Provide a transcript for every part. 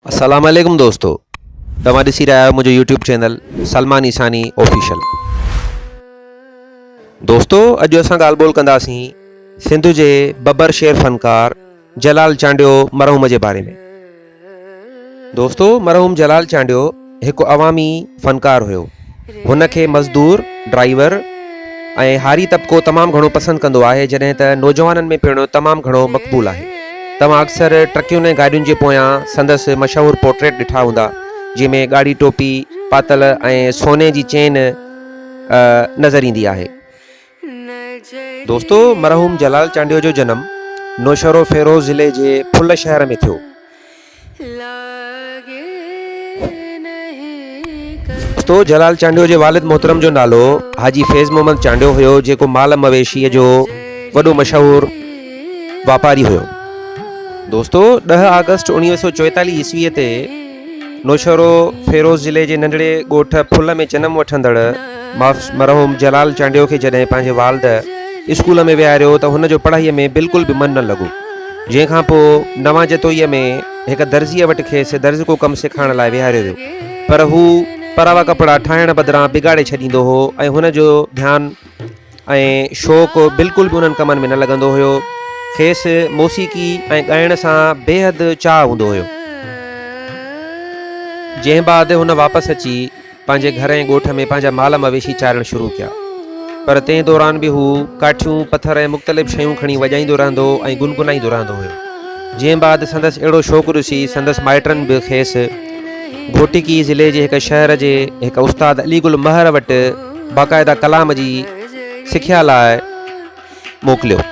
السلام عليڪم دوستو توهان ڏسي رهيا آهيو منهنجو YouTube channel Salman Isani official دوستو اڄ اسان ڳالهه ٻولهه ڪنداسين سنڌ جي ببر شير فنڪار جلال چانڊيو مرحوم جي باري ۾ دوستو مرحوم جلال چانڊيو هڪ عوامي فنڪار هيو هن کي مزدور، ڊرائيور ۽ هاري طبقو تمام گهڻو پسند ڪندو آهي جڏهن ته نوجوانن ۾ پڻ تمام گهڻو مقبول آهي. توهان اڪثر ٽرڪين ۽ گاڏين جي پويان سندس مشهور پورٽريٽ ڏٺا هوندا جنهن ۾ ڳاڙهي ٽوپي پاتل ۽ سوني جي چين نظر ايندي آهي. دوستو مرحوم جلال چانڊيو جو جنم نوشهروفيروز ضلعي جي ڦل شهر ۾ ٿيو. دوستو جلال چانڊيو جي والد محترم جو نالو حاجي فيض محمد چانڊيو هيو جيڪو مال مويشي جو وڏو مشهور واپاري هيو. دوستو ڏهه آگسٽ 1944 عيسوي تي نوشهرو فيروز ضلعي جي ننڍڙي ڳوٺ ڦل ۾ جنم وٺندڙ مرحوم جلال چانڊيو کي جڏهن پنهنجي والد اسڪول ۾ ويهاريو ته هن جو پڙهائي ۾ بلڪل به من نه لڳو جنهن کان پوء نوان جتوئيء ۾ هڪ درزيء وٽ کيس درزڪو ڪم سيکارڻ لاء ويهاريو ويو پر هو پراوا ڪپڙا ٺاهڻ بدران بگاڙي ڇڏيندو هو ۽ هن جو ڌيان ۽ شوق بلڪل به انهن ڪمن ۾ نه لڳندو هيو. کيس موسيقي ۽ ڳائڻ سان بيحد چاهه هوندو هيو. جنهن بعد هن واپس اچي پنهنجي گهر ۽ ڳوٺ ۾ پنهنجا مال مويشي چارڻ شروع ڪيا. پر تنهن دوران به هو ڪاٺيون، پٿر ۽ مختلف شيون کڻي وڄائيندو رهندو ۽ گنگنائيندو رهندو هيو. جنهن بعد سندس اهڙو شوق ڏسي سندس مائٽن به کيس گهوٽڪي ضلعي جي هڪ شهر جي هڪ استاد علي گل مهر وٽ باقاعده ڪلام جي سکيا لاء موڪليو.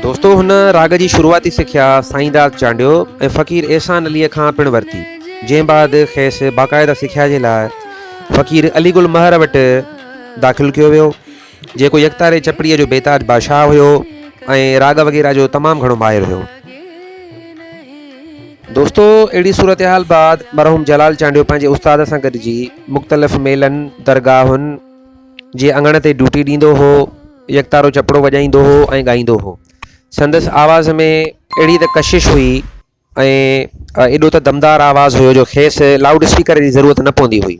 دوستو هن راڳ جي شروعاتي سکيا سائينداد چانڊيو ۽ فقير احسان عليء کان پڻ ورتي، جنهن بعد کيس باقاعده سکيا جي لاء فقير علي گل مهر وٽ داخل ڪيو ويو، جيڪو يڪتاري چپڙيء جو بيتاج بادشاهه هيو ۽ راڳ وغيره جو تمام گهڻو ماهر هيو. دوستو اهڙي صورتحال بعد مرحوم جلال چانڊيو پنهنجي استاد سان گڏجي مختلف ميلن، درگاهن جي اڱڻ تي ڊيوٽي ڏيندو هو، يڪتارو چپڙو وڄائيندو هو ۽ ڳائيندو هو. سندس آواز ۾ اهڙي ته ڪشش هئي ۽ ايڏو ته دمدار آواز هيو جو کيس لائوڊ اسپيڪر جي ضرورت نه پوندي هئي.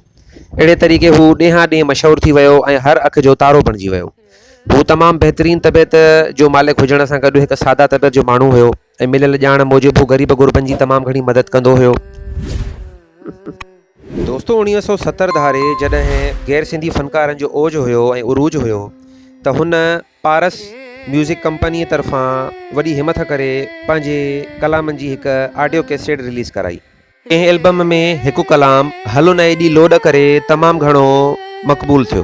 اهڙي طريقي هو ڏينهان ڏينهن مشهور ٿي ويو ۽ هر اک جو تارو بڻجي ويو. هو تمام بهترين طبيعت جو مالڪ هجڻ سان گڏ هڪ ساده طبيعت جو ماڻهو هيو ۽ مليل ڄاڻ موجب هو غريب غربن جي تمام گهڻي مدد ڪندو هيو. دوستو 1970 ڌاري جڏهن غير سنڌي فنڪارن جو اوج هيو ۽ عروج هيو ته هن پارس ميوزڪ ڪمپنيء طرفان وڏي همٿ ڪري پنهنجي ڪلامن جي هڪ آڊيو ڪيسيٽ رليز ڪرائي. جنهن البم ۾ هڪ ڪلام هل نه ايڏي لوڏ ڪري تمام گهڻو مقبول ٿيو.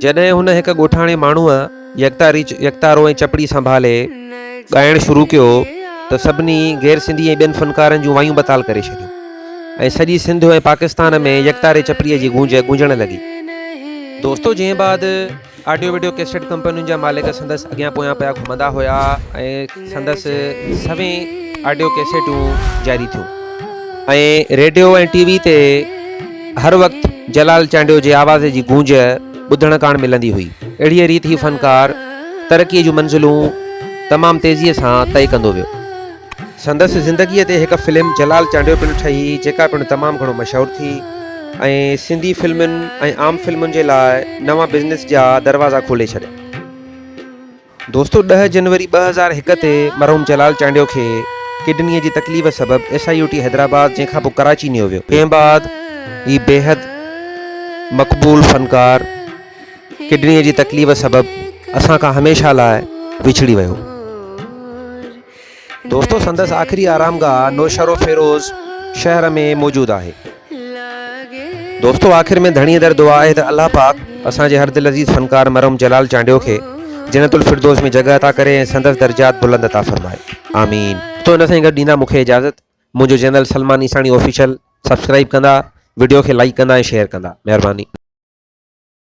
جڏهن هن هڪ ڳوٺاڻي ماڻهوء يڪتاري يڪتارو ۽ چپڙي سنڀالي ڳائڻ شروع ڪيو ته سڀني غير سنڌي ۽ ٻين فنڪارن جون وايون بتال ڪري ڇڏيون ۽ سڄي سنڌ ۽ پاڪستان ۾ يڪتاري چپڙيء جي گونج گونجڻ لڳي. دوستو جنهن بعد آڊيو وڊيو ڪيسٽ ڪمپنين جا مالڪ سندس اڳيان پويان پيا گهمندا هيا ۽ سندس سوين آڊيو ڪيسيٽون جاري ٿيون ۽ ريڊيو ۽ ٽي وي تي هر وقت جلال چانڊيو جي آواز جي گونج ٻڌڻ ڪاڻ ملندي هئي. اهڙيء ريت هي فنڪار ترقيء جون منزلون تمام تيزيء سان طئي ڪندو ويو. سندس زندگيء تي هڪ فلم جلال چانڊيو پڻ ٺهي جيڪا پڻ تمام گهڻو مشهور ٿي ۽ سنڌي فلمن ۽ عام فلمن جي لاء نوان بزنس جا دروازا کولي ڇڏيا. دوستو ڏهه جنوري 2001 تي مرحوم جلال چانڊيو کي ڪڊنيء جي تڪليف سبب S I U T Hyderabad جنهن کان پوء ڪراچي نيو ويو. جنهن بعد هي بيحد مقبول فنڪار ڪڊنيء جي تڪليف سبب اسان کان هميشه لاء وڇڙي ويو. دوستو سندس آخري آرامگاهه نوشهروفيروز شهر ۾ موجود آهي. دوستو آخر ۾ ڌڻيء در دعا آهي ته الله پاڪ اسان جي هر دلعزيز فنڪار مرحوم جلال چانڊيو کي جنت الفردوس ۾ جڳهه عطا ڪري ۽ سندس درجات بلند عطا فرمائي. آمين. دوستو ان سان ئي گڏ ڏيندا مون کي اجازت منهنجو channel Salman Isani official subscribe ڪندا وڊيو کي لائيڪ ڪندا ۽ شيئر ڪندا مهرباني.